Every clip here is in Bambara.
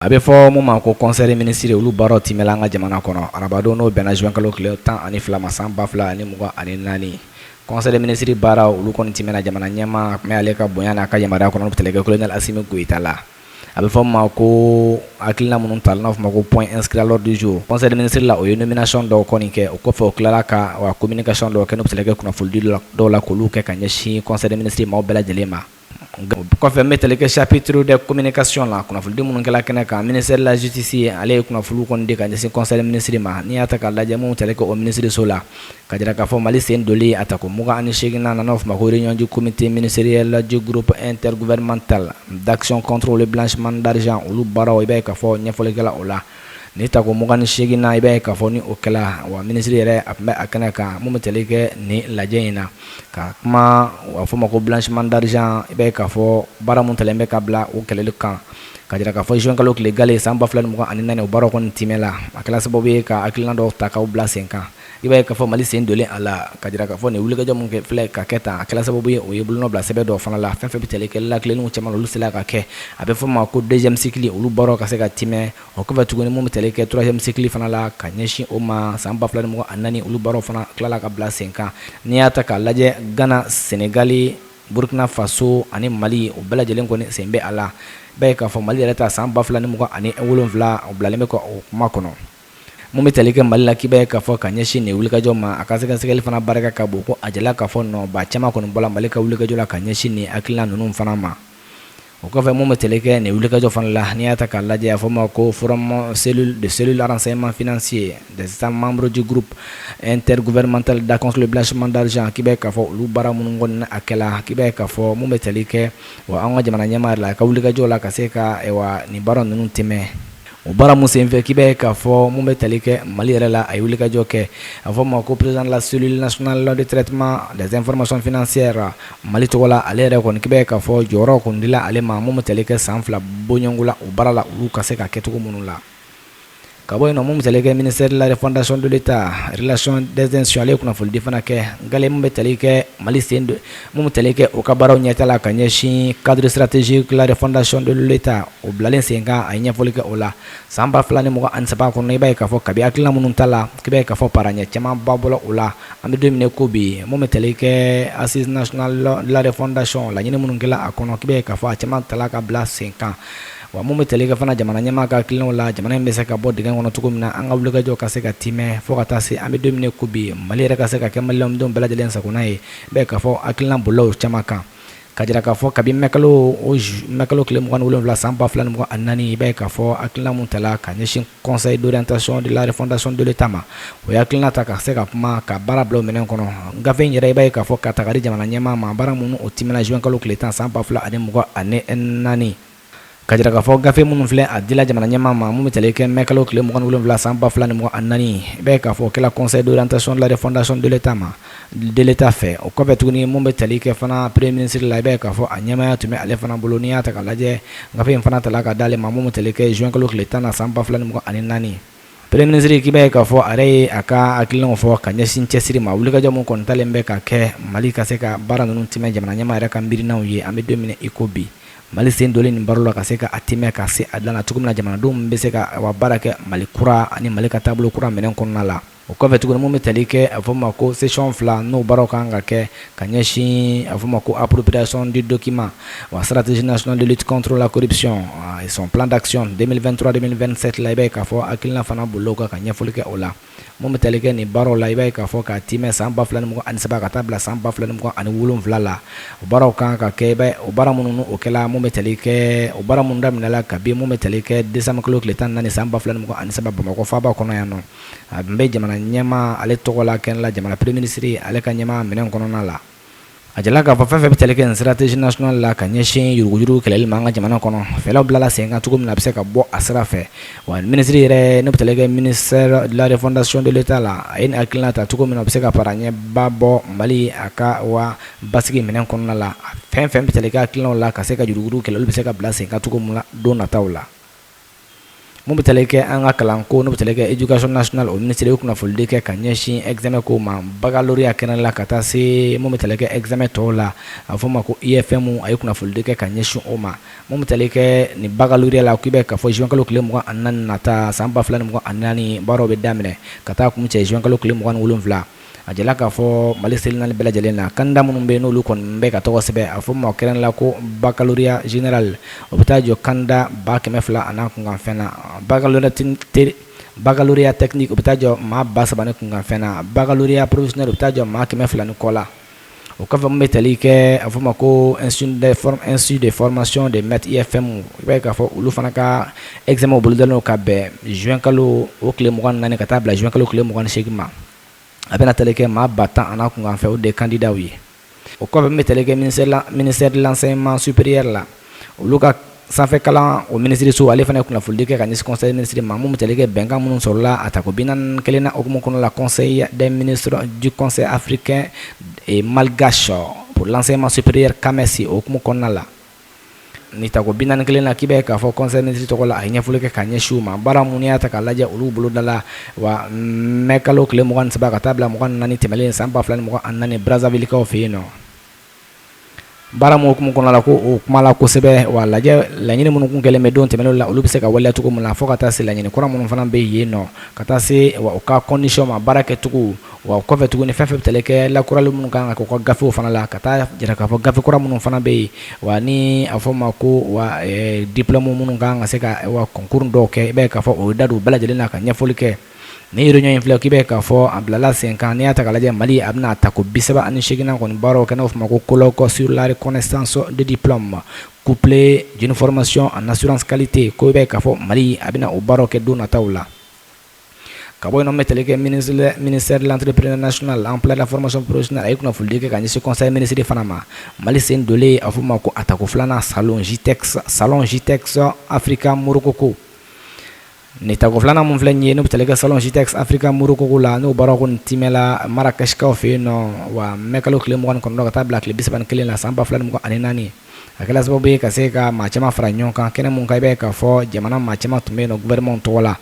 A bɛ fɔ mun ma ko conseil des ministres, olu baaraw timɛla an ka jamana kɔnɔ arabadon, n'o bɛnna juin kalo tile 12 ma, san 2024. Conseil des ministres baara, olu kɔni timɛna jamana ɲɛmaa, a tun bɛ ale ka bonya n'a ka yamaruya kɔnɔ, n'o bɛ tali kɛ colonel Assimi Goïta la. A bɛ fɔ min ma ko hakilina minnu tala, n'a fɔ ma ko point inscrit à l'ordre du jour conseil des ministres la, o ye nomination dɔw kɔni kɛ. O kɔfɛ, o tilala ka wa communication dɔw kɛ, n'o bɛ tali kɛ kunnafonidi dɔw la, k'olu kɛ ka ɲɛsin conseil des ministres maaw bɛɛ lajɛlen ma. Kɔfɛ, n bɛ tali kɛ chapitre de communication la, kunnafonidi minnu kɛla kɛnɛ kan, ministère de la Justice, ale ye kunnafoniw kɔni di ka ɲɛsin conseil des ministres ma. N'i y'a ta k'a lajɛ, mun tali kɛ o ministre so la, ka jira k'a fɔ Mali sen doli a tako 28nan na, n'o fɔ ma ko réunion du comité ministériel du groupe intergouvernemental d'action contre le blanchiment d'argent, olu baaraw, i b'a ye k'a fɔ ɲɛfɔli kɛla o la. Ni tako 28nan, i b'a ye k'a fɔ ni o kɛla wa, minisiri yɛrɛ, a tun bɛ a kɛnɛ kan. Mun bɛ tali kɛ nin lajɛ in na, ka kuma a fɔ ma ko blanchiment d'argent, i b'a ye k'a fɔ baara mun talen bɛ ka bila o kɛlɛli kan, ka jira k'a fɔ juin kalo tile gale san 2024, o baaraw kɔni timɛ la. A kɛla sababu ye ka hakilina dɔw ta k'aw bila sen kan. I b'a ye k'a fɔ Mali sen donlen a la, ka jira k'a fɔ nin wulikajɔ mun kɛ filɛ ka kɛ tan, a kɛla sababu ye o ye bolonɔ bila sɛbɛn dɔw fana la. Fɛn fɛn bɛ tali kɛ lakilenniw caman, olu sera ka kɛ. A bɛ fɔ ma ko deuxième cycle, olu baaraw ka se ka timɛ. O kɔfɛ tuguni, mun bɛ tali kɛ troisième cycle fana la ka ɲɛsin o ma san 2024, olu baaraw fana tilala ka bila sen kan. N'i y'a ta k'a lajɛ, Ghana, Sénégal, Burkina Faso ani Mali, o bɛɛ lajɛlen kɔni sen bɛ a la. I b'a ye k'a fɔ Mali yɛrɛ ta san 2027, o bilalen bɛ ka o kuma kɔnɔ. Mun bɛ tali kɛ Mali la, k'i b'a ye k'a fɔ ka ɲɛsin nin wulikajɔ ma, a ka sɛgɛsɛgɛli fana barika ka bon, ko a jala k'a fɔ nɔba caman kɔni bɔla Mali ka wulikajɔ la ka ɲɛsin nin hakilina ninnu fana ma. O kɔfɛ, mun bɛ tali kɛ nin wulikajɔ fana la, n'i y'a ta k'a lajɛ, a fɔ ma ko forum cellule de cellule renseignement financier des États membres du groupe intergouvernemental d'action contre le blanchiment d'argent, k'i b'a ye k'a fɔ olu baara minnu kɔni a kɛla, k'i b'a ye k'a fɔ mun bɛ tali kɛ wa an ka jamana ɲɛmaa yɛrɛ la, a ka wulikajɔ la ka se ka nin baara ninnu tɛmɛ. O baara mun senfɛ, k'i b'a ye k'a fɔ mun bɛ tali kɛ Mali yɛrɛ la, a ye wulikajɔ kɛ. A fɔ ma ko président de la cellule nationale de traitement des informations financières Mali tɔgɔ la, ale yɛrɛ kɔni, k'i b'a ye k'a fɔ jɔyɔrɔ kɔni dila ale ma, mun bɛ tali kɛ san 2 bɔɲɔgɔnko la o baara la, olu ka se ka kɛcogo minnu la. Ka bɔ yen nɔ, mun bɛ tali kɛ ministère de la Refondation de l'État, relation des institutions, ale ye kunnafonidi fana kɛ ngale. Mun bɛ tali kɛ Mali sen don, mun bɛ tali kɛ o ka baaraw ɲɛta la ka ɲɛsin cadre stratégique la refondation de l'État, o bilalen sen kan, a ye ɲɛfɔli kɛ o la san 2023 kɔnɔ. I b'a ye k'a fɔ kabi hakilina minnu ta la, k'i b'a ye k'a fɔ paraɲɛ camanba bɔla o la. An bɛ don min na ko bi, mun bɛ tali kɛ assise nationale de la refondation, laɲini minnu kɛla a kɔnɔ, k'i b'a ye k'a fɔ a caman tala ka bila sen kan. Wa mun bɛ tali kɛ fana jamana ɲɛmaa ka hakilinaw la, jamana in bɛ se ka bɔ dingɛ kɔnɔ cogo min na, an ka wulikajɔ ka se ka timɛ, fo ka taa se an bɛ don min na ko bi, Mali yɛrɛ ka se ka kɛ maliyɛndenw bɛɛ lajɛlen sagona ye. I b'a ye k'a fɔ hakilina bolilaw caman kan, ka jira k'a fɔ kabi mɛkalo, o mɛkalo tile 27 san 2024, i b'a ye k'a fɔ hakilina mun tala ka ɲɛsin conseil d'orientation de la refondation de l'État ma, o ye hakilina ta ka se ka kuma ka baara bila o minɛn kɔnɔ. Gafe in yɛrɛ, i b'a ye k'a fɔ ka ta ka di jamana ɲɛmaa ma, baara minnu o timɛna juin kalo tile 10 san 2024, ka jira k'a fɔ gafe minnu filɛ, a dila jamana ɲɛmaa ma, mun bɛ tali kɛ mɛkalo tile 27 san 2024, i b'a ye k'a fɔ o kɛla conseil d'orientation de la refondation de l'État ma, de l'État fɛ. O kɔfɛ tuguni, mun bɛ tali kɛ fana premier ministre la, i b'a ye k'a fɔ a ɲɛmaaya tun bɛ ale fana bolo. N'i y'a ta k'a lajɛ, gafe in fana tala ka d'ale ma, mun bɛ tali kɛ juin kalo tile 10 na san 2024. Premier ministre, k'i b'a ye k'a fɔ a yɛrɛ ye a ka hakilinaw fɔ ka ɲɛsin cɛsiri ma, wulikajɔ mun kɔni talen bɛ ka kɛ Mali ka se ka baara ninnu tɛmɛ jamana ɲɛmaa yɛrɛ ka miirinaw ye. An bɛ don min na i ko bi, Mali sen donlen nin baro la ka se ka a timɛ ka se a dan na cogo min na, jamanadenw bɛ se ka wa baara kɛ Mali kura ani Mali ka taabolo kura minɛn kɔnɔna la. O kɔfɛ tuguni, mun bɛ tali kɛ a fɔ ma ko session fila, n'o baaraw kan ka kɛ ka ɲɛsin a fɔ ma ko appropriation du document wa stratégie nationale de lutte contre la corruption et son plan d'action 2023-2027 la, i b'a ye k'a fɔ hakilina fana bolila o kan ka ɲɛfɔli kɛ o la. Mun bɛ tali kɛ nin baaraw la, i b'a ye k'a fɔ k'a timɛ san 2023 ka taa bila san 2027 la, o baaraw kan ka kɛ. I b'a ye o baara minnu o kɛla, mun bɛ tali kɛ o baara minnu daminɛla kabi mun bɛ tali kɛ décembre kalo tile 14 san 2023 Bamakɔ faaba kɔnɔ yan nɔ, a bɛ jamana ɲɛmaa ale tɔgɔ la kɛnɛ la, jamana premier ministre ale ka ɲɛmaa minɛn kɔnɔna la. A jala k'a fɔ fɛn fɛn bɛ tali kɛ nin stratégie nationale la ka ɲɛsin yuruguyurugu kɛlɛli ma an ka jamana kɔnɔ, fɛɛrɛw bilala sen kan cogo min na a bɛ se ka bɔ a sira fɛ. Wa minisiri yɛrɛ, n'o bɛ tali kɛ ministère de la refondation de l'État la, a ye nin hakilina ta cogo min na, a bɛ se ka paraɲɛba bɔ Mali a ka wa basigi minɛn kɔnɔna la. Fɛn fɛn bɛ tali kɛ hakilinaw la ka se ka yuruguyurugu kɛlɛ, olu bɛ se ka bila sen kan cogo min na don nataw la. Mun bɛ tali kɛ an ka kalanko, n'o bɛ tali kɛ éducation nationale, o minisiri ye kunnafonidi kɛ ka ɲɛsin examen ko ma, baccalauréat kɛnɛ la, ka taa se mun bɛ tali kɛ examen tɔw la, a bɛ fɔ o ma ko IFM. A ye kunnafonidi kɛ ka ɲɛsin o ma. Mun bɛ tali kɛ nin baccalauréat la, k'i bɛ k'a fɔ juin kalo tile 24 nata san 2024, baaraw bɛ daminɛ ka taa kuncɛ juin kalo tile 27. A jala k'a fɔ Mali seli naani bɛɛ lajɛlen na, candidat minnu bɛ yen, n'olu kɔni bɛ ka tɔgɔ sɛbɛn, a fɔ ma kɛrɛn la ko baccalauréat général, o bɛ taa jɔ candidat 200,000 a n'a kunkanfɛn na. Baccalauréat technique, o bɛ taa jɔ maa 3000 ni kunkanfɛn na. Baccalauréat professionnel, o bɛ taa jɔ maa 200 ni kɔ la. O kɔfɛ, mun bɛ tali kɛ, a fɔ ma ko institut de formation de maîtres, IFM, i b'a ye k'a fɔ olu fana ka examen bolodalen ka bɛn juin kalo o tile 24 ka taa bila juin kalo tile 28 ma. A bɛna tali kɛ maa 10,000 a n'a kunkanfɛn, o de ye candidat ye. O kɔfɛ, min bɛ tali kɛ ministère de l'enseignement supérieur la, olu ka sanfɛ kalan o minisiriso, ale fana ye kunnafonidi kɛ ka ɲɛsin conseil ministre ma. Mun bɛ tali kɛ bɛnkan minnu sɔrɔla a tako 41 na hukumu kɔnɔ la, conseil des ministres du conseil africain et malgache pour l'enseignement supérieur, CAMES, o hukumu kɔnɔna la, ni tako 41 na, k'i bɛ k'a fɔ conseil ministre tɔgɔ la, a ye ɲɛfɔli kɛ ka ɲɛsin u ma. Baara mun y'a ta k'a lajɛ, olu boloda la wa mɛ kalo tile 23 ka taa bila 24 tɛmɛnen san 2024, Brazzaville kaw fɛ yen nɔ. Baara mun hukumu kɔnɔ la, ko o kuma la kosɛbɛ wa lajɛ laɲini minnu kun kɛlen bɛ don tɛmɛnenw la, olu bɛ se ka waleya cogo min na, fo ka taa se laɲini kura minnu fana bɛ yen nɔ, ka taa se wa u ka condition ma baara kɛcogo. Wa o kɔfɛ tuguni, fɛn fɛn bɛ tali kɛ lakurali minnu kan ka kɛ u ka gafew fana la, ka taa jira k'a fɔ gafe kura minnu fana bɛ yen wa, ni a fɔ ma ko wa diplôme minnu kan ka se ka wa concours dɔw kɛ, i b'a ye k'a fɔ o ye da don u bɛɛ lajɛlen na ka ɲɛfɔli kɛ. Ni réunion in filɛ, k'i bɛ k'a fɔ a bilala sen kan, n'i y'a ta k'a lajɛ, Mali a bɛna ta ko 38nan kɔni baaraw kɛ, n'o fɔ ma ko colloque sur la reconnaissance de diplôme couplé d'une formation en assurance qualité. Ko i bɛ k'a fɔ Mali a bɛna o baaraw kɛ don nataw la. Ka bɔ yen nɔ, bɛ tali kɛ ministère de l'entrepreneuriat national, emploi, la formation professionnelle, a ye kunnafonidi kɛ ka ɲɛsin conseil ministre fana ma. Mali sen donlen, a fɔ ma ko a tako filanan salon GITEX, salon GITEX Africa Morocco. Nin tako filanan mun filɛ nin ye, n'o bɛ tali kɛ salon GITEX Africa Morocco la, n'o baaraw kɔni timɛla Marrakech fɛ yen nɔ wa mɛ kalo tile 29 ka taa bila tile 31 la san 2024, a kɛra sababu ye ka se ka maa caman fara ɲɔgɔn kan kɛnɛ mun kan. I bɛ k'a fɔ jamana maa caman tun bɛ yen nɔ gouvernement tɔgɔ la.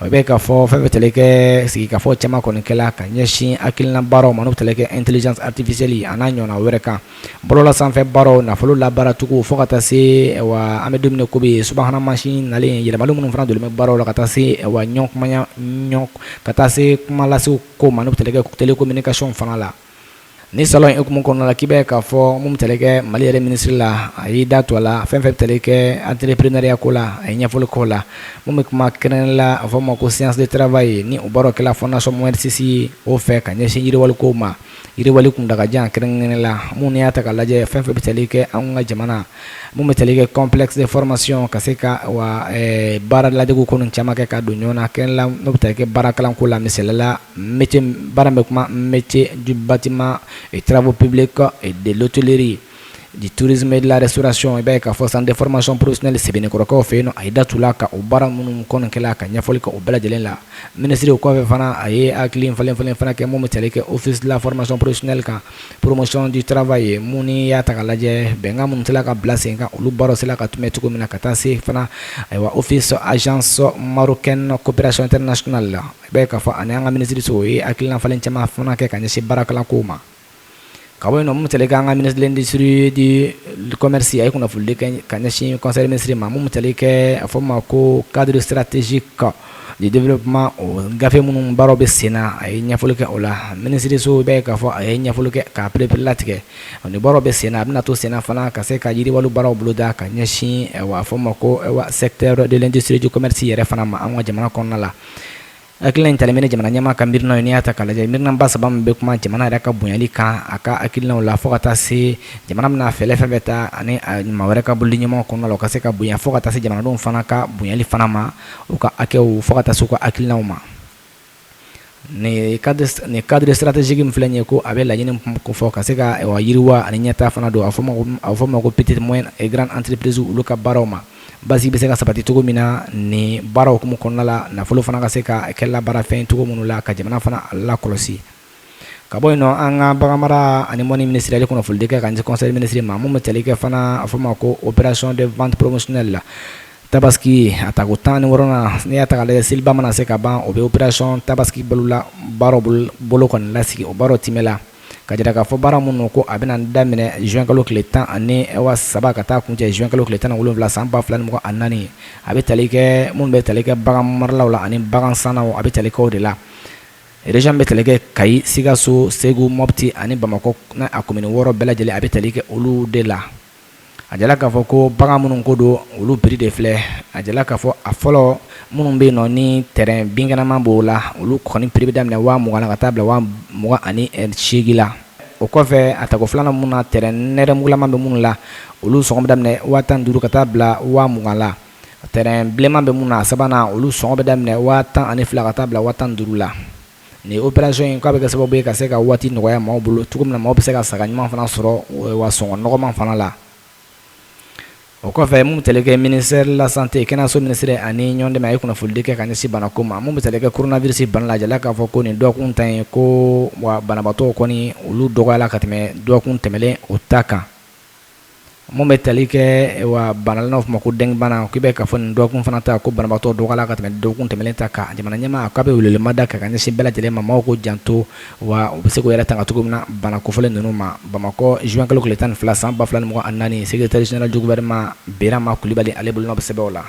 A bɛ k'a fɔ fɛn fɛn tali kɛ sigikafɔ caman kɔni kɛla ka ɲɛsin hakilina baaraw ma, n'o bɛ tali kɛ intelligence artificielle a n'a ɲɔgɔnna wɛrɛ kan, bɔlɔlɔ sanfɛ baaraw, nafolo labaaracogo, fo ka taa se wa an bɛ don min ko bi, subahana mansin nalen, yɛlɛmali minnu fana donnen bɛ baaraw la, ka taa se wa ɲɔgɔn kumaya ɲɔgɔn, ka taa se kuma lasew ko ma, n'o bɛ tali kɛ télécommunication fana la. Ni salon in hukumu kɔnɔna la, k'i bɛ k'a fɔ mun bɛ tali kɛ Mali yɛrɛ minisiri la, a y'i da to a la. Fɛn fɛn bɛ tali kɛ entrepreneuriat ko la, a ye ɲɛfɔli k'o la. Mun bɛ kuma kɛrɛnkɛrɛn la, a fɔ ma ko séance de travail, ni o baaraw kɛla fondation Mohamed VI o fɛ ka ɲɛsin yiriwali kow ma, yiriwali kuntagajan kɛrɛnkɛrɛnnen la. Mun y'a ta k'a lajɛ, fɛn fɛn bɛ tali kɛ anw ka jamana, mun bɛ tali kɛ complexe de formation, ka se ka wa baara ladegew ko caman kɛ ka don ɲɔgɔn na kɛrɛnkɛrɛn la, n'o bɛ tali kɛ baara kalanko la, misaliya la métier baara bɛ kuma métier du bâtiment et travaux publics et de l'hôtellerie, du tourisme et de la restauration. I b'a ye k'a fɔ centre de formation professionnelle Sebenikɔrɔkaw fɛ yen nɔ, a ye da tu la ka o baara minnu kɔni kɛla ka ɲɛfɔli kɛ o bɛɛ lajɛlen la. Minisiri o kɔfɛ fana, a ye hakili falen falen fana kɛ mun bɛ tali kɛ office de la formation professionnelle kan, promotion du travail, mun ni y'a ta k'a lajɛ, bɛnkan minnu sera ka bila sen kan, olu baaraw sera ka tɛmɛ cogo min na, ka taa se fana ayiwa office agence marocaine coopération internationale la. I b'a ye k'a fɔ ani an ka minisiriso, o ye hakilina falen caman fana kɛ ka ɲɛsin baara kalanko ma. Ka bɔ yen nɔ, mun tali kɛ an ka ministre de l'industrie du commerce, a ye kunnafonidi kɛ ka ɲɛsin conseil ministre ma. Mun tali kɛ, a fɔ ma ko cadre stratégique de développement, o gafe minnu baaraw bɛ sen na, a ye ɲɛfɔli kɛ o la. Minisiriso, i b'a ye k'a fɔ a ye ɲɛfɔli kɛ k'a pereperelatigɛ ni baaraw bɛ sen na, a bɛna to sen na fana ka se ka yiriwali baaraw boloda ka ɲɛsin a fɔ ma ko secteur de l'industrie du commerce yɛrɛ fana ma an ka jamana kɔnɔna la. Hakilina in talen bɛ ni jamana ɲɛmaa ka miirinaw ye. N'i y'a ta k'a lajɛ, miirinaba saba min bɛ kuma jamana yɛrɛ ka bonyali kan, a ka hakilinaw la, fo ka taa se jamana bɛna fɛɛrɛ fɛn fɛn ta ani maa wɛrɛ ka bolodi ɲɛmaa kɔnɔna la, o ka se ka bonya, fo ka taa se jamanadenw fana ka bonyali fana ma, u ka hakɛw, fo ka taa se u ka hakilinaw ma. Nin cadre stratégique min filɛ nin ye, ko a bɛ laɲini ko fɔ ka se ka yiriwa ani ɲɛtaa fana don, a fɔ ma ko petite, moyenne et grande entreprise, olu ka baaraw ma, basi bɛ se ka sabati cogo min na nin baaraw hukumu kɔnɔna la, nafolo fana ka se ka kɛ labaarafɛn cogo minnu la, ka jamana fana lakɔlɔsi. Ka bɔ yen nɔ, an ka baganmara ani mɔni minisiri, ale kunnafonidi kɛ ka ɲɛsin conseil ministre ma. Mun bɛ tali kɛ fana, a fɔ ma ko opération de vente promotionnelle la. Tabaski a tako 16nan, n'i y'a ta k'a lajɛ, seliba mana se ka ban, o bɛ opération Tabaski bolola baaraw bolo kɔni lasigi. O baaraw timɛla ka jira k'a fɔ baara minnu ko a bɛna daminɛ juin kalo tile 13 ka taa kuncɛ juin kalo tile 17 san 2024. A bɛ tali kɛ minnu bɛ tali kɛ bagan maralaw la ani bagan sannaw, a bɛ tali kɛ o de la. Région bɛ tali kɛ Kayi, Sikaso, Segu, Mopti ani Bamakɔ n'a commune 6 bɛɛ lajɛlen, a bɛ tali kɛ olu de la. A jala k'a fɔ ko bagan minnu ko don, olu prix de filɛ. A jala k'a fɔ a fɔlɔ, minnu bɛ yen nɔ ni terrain binkɛnɛma b'o la, olu kɔni prix bɛ daminɛ 20 000 na ka taa bila 28 000 la. O kɔfɛ, a tako filanan, minnu na terrain nɛrɛmugulama bɛ minnu la, olu sɔngɔ bɛ daminɛ 15 000 ka taa bila 20 000 la. Terrain bilenman bɛ minnu na, a sabanan, olu sɔngɔ bɛ daminɛ 12 000 ka taa bila 15 000 la. Nin opération in k'a bɛ kɛ sababu ye ka se ka waati nɔgɔya maaw bolo cogo min na, maaw bɛ se ka saga ɲuman fana sɔrɔ wa sɔngɔ nɔgɔman fana la. O kɔfɛ, mun bɛ tali kɛ ministère de la santé, kɛnɛyaso minisiri ani ɲɔgɔn dɛmɛ, a ye kunnafonidi kɛ ka ɲɛsin banako ma, mun bɛ tali kɛ coronavirus bana la. A jala k'a fɔ ko nin dɔgɔkun ta in ko wa banabaatɔw kɔni, olu dɔgɔyala ka tɛmɛ dɔgɔkun tɛmɛlen o ta kan. Mun bɛ tali kɛ wa bana n'a fɔ ma ko dengue bana, k'i bɛ k'a fɔ nin dɔgɔkun fana ta ko banabaatɔ dɔgɔyala ka tɛmɛ dɔgɔkun tɛmɛnen ta kan. Jamana ɲɛmaa k'a bɛ welemada kɛ ka ɲɛsin bɛɛ lajɛlen ma, maaw k'u janto wa u bɛ se k'u yɛrɛ tanga cogo min na bana kofɔlen ninnu ma. Bamakɔ, juin kalo tile 12 san 2024, secrétaire général du gouvernement Birama Kulibali, ale bolonɔ bɛ sɛbɛn o la.